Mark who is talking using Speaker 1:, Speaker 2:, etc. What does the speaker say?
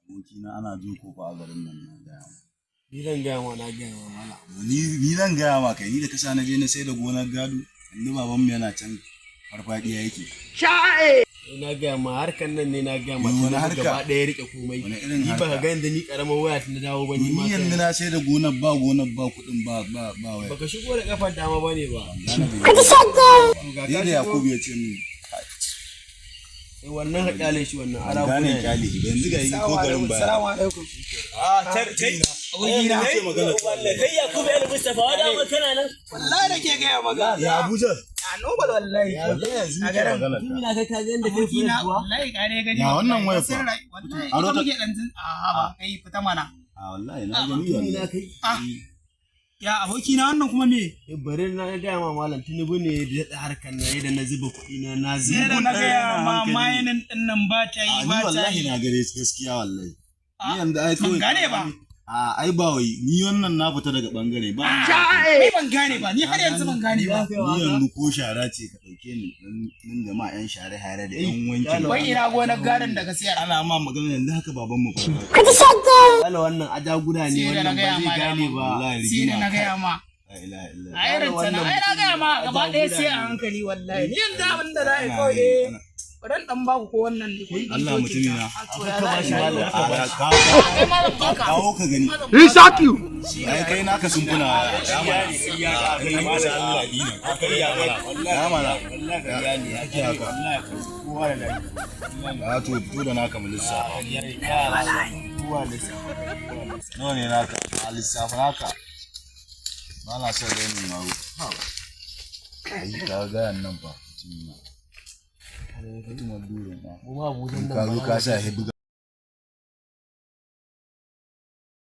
Speaker 1: Abokina, ana jin ko fa a garin nan, na gaya ma.
Speaker 2: Ni zan gaya ma, na gaya ma mala.
Speaker 1: Ni zan gaya ma kai, ni da kasa na je na sai da gonar gado, yanzu babanmu yana can farfadiya yake.
Speaker 2: Na gaya ma harkan nan ne, na gaya ma.
Speaker 1: Yo, wani
Speaker 2: Tinubu
Speaker 1: harka?
Speaker 2: Gaba ɗaya rike komai.
Speaker 1: Wani irin
Speaker 2: Ni ba ka
Speaker 1: harka?
Speaker 2: ga yanda ni karamar waya ta na dawo ba ni ma.
Speaker 1: Ni yanzu
Speaker 2: kaina.
Speaker 1: Na sai da gonar, ba gonar, ba kuɗin, ba waya.
Speaker 2: Baka shigo da kafar dama bane ba.
Speaker 1: Gane bai.
Speaker 2: To ga
Speaker 1: Ni
Speaker 2: ka
Speaker 1: da
Speaker 2: shigo.
Speaker 1: Yakubu ya ce min
Speaker 2: Eh, wannan ka kyale shi, wannan
Speaker 1: ban
Speaker 2: ara
Speaker 1: gane
Speaker 2: guna ne.
Speaker 1: Kyale shi ba yanzu, ga yi ko garin baya.
Speaker 3: Assalamu alaikum.
Speaker 4: Ah, kai.
Speaker 3: Abokina.
Speaker 1: Ce magana.
Speaker 4: Kai Yakubu El Mustafa, wada ma kana nan?
Speaker 3: Wallahi da ke gaya maka.
Speaker 1: Ya Abuja.
Speaker 3: A nobel wallahi.
Speaker 1: Wallahi yanzu
Speaker 3: A
Speaker 1: nake
Speaker 3: garin.
Speaker 1: magana ka.
Speaker 2: Ina kai ka ga yanda kai
Speaker 3: Abokina
Speaker 2: kuwa.
Speaker 3: wallahi kare gani.
Speaker 1: Ya wannan wayar fa?
Speaker 3: Wallahi wallahi
Speaker 1: Aro
Speaker 3: ita
Speaker 1: ta-
Speaker 3: muke dan jin a ba kai fita mana.
Speaker 1: A wallahi na gani
Speaker 2: Ina
Speaker 1: wallahi.
Speaker 2: kai.
Speaker 3: Ah. Ya abokina, wannan kuma me?
Speaker 2: Eh, bari na gaya ma malam, Tinubu ne da daɗa harkar nan yadda na zuba kuɗi na na
Speaker 3: Sai
Speaker 2: zuba.
Speaker 3: da na gaya ma
Speaker 1: hankali.
Speaker 3: Mayanin din nan ba ta
Speaker 1: A
Speaker 3: yi
Speaker 1: ni
Speaker 3: ba ta
Speaker 1: wallahi
Speaker 3: yi.
Speaker 1: na gare su gaskiya wallahi. Ni
Speaker 3: Ah,
Speaker 1: yanzu ai
Speaker 3: ban
Speaker 1: kawai
Speaker 3: gane ba.
Speaker 1: A ai ba wai ni wannan na fita daga bangare ba.
Speaker 3: Ni ban gane ba, ni har yanzu ban gane ba.
Speaker 1: Ni yanzu ko shara ce ka dauke ni dan nan jama'a yan share hare da yan wanki.
Speaker 3: Wai ina gonar gadon da ka siyar?
Speaker 1: Ana ma magana yanzu haka baban mu fa.
Speaker 2: Wala wannan ajaguda ne,
Speaker 3: Sai da na
Speaker 2: wannan ba
Speaker 3: gaya
Speaker 2: zai
Speaker 3: ma
Speaker 2: gane
Speaker 3: dama.
Speaker 2: ba.
Speaker 1: Wallahi
Speaker 3: Sai da
Speaker 1: rigima.
Speaker 3: na gaya ma.
Speaker 1: La ilaha illallah.
Speaker 3: A irin sana, ai na gaya ma gaba ɗaya sai a hankali wallahi. Ni yanzu abin da za a yi kawai eh. Bari dan baku ko wannan ne. Ku yi
Speaker 1: Allah mutumi na.
Speaker 3: To ya za a yi?
Speaker 1: A ka
Speaker 3: Kai ma zan baka.
Speaker 1: kawo ka gani. Ai kai naka sun kuna ya mana. Kai masa Allah dina. Ya mana. Ya mana. Kake haka. A to fito da naka mu lissafa. Nawa ne naka? A lissafa naka. Ba na son rainin maru. Ai ka ga nan fa mutumi na. Mutumar durin ma.
Speaker 2: Kuma Abuja nan
Speaker 1: Ka zo ka sa hebu.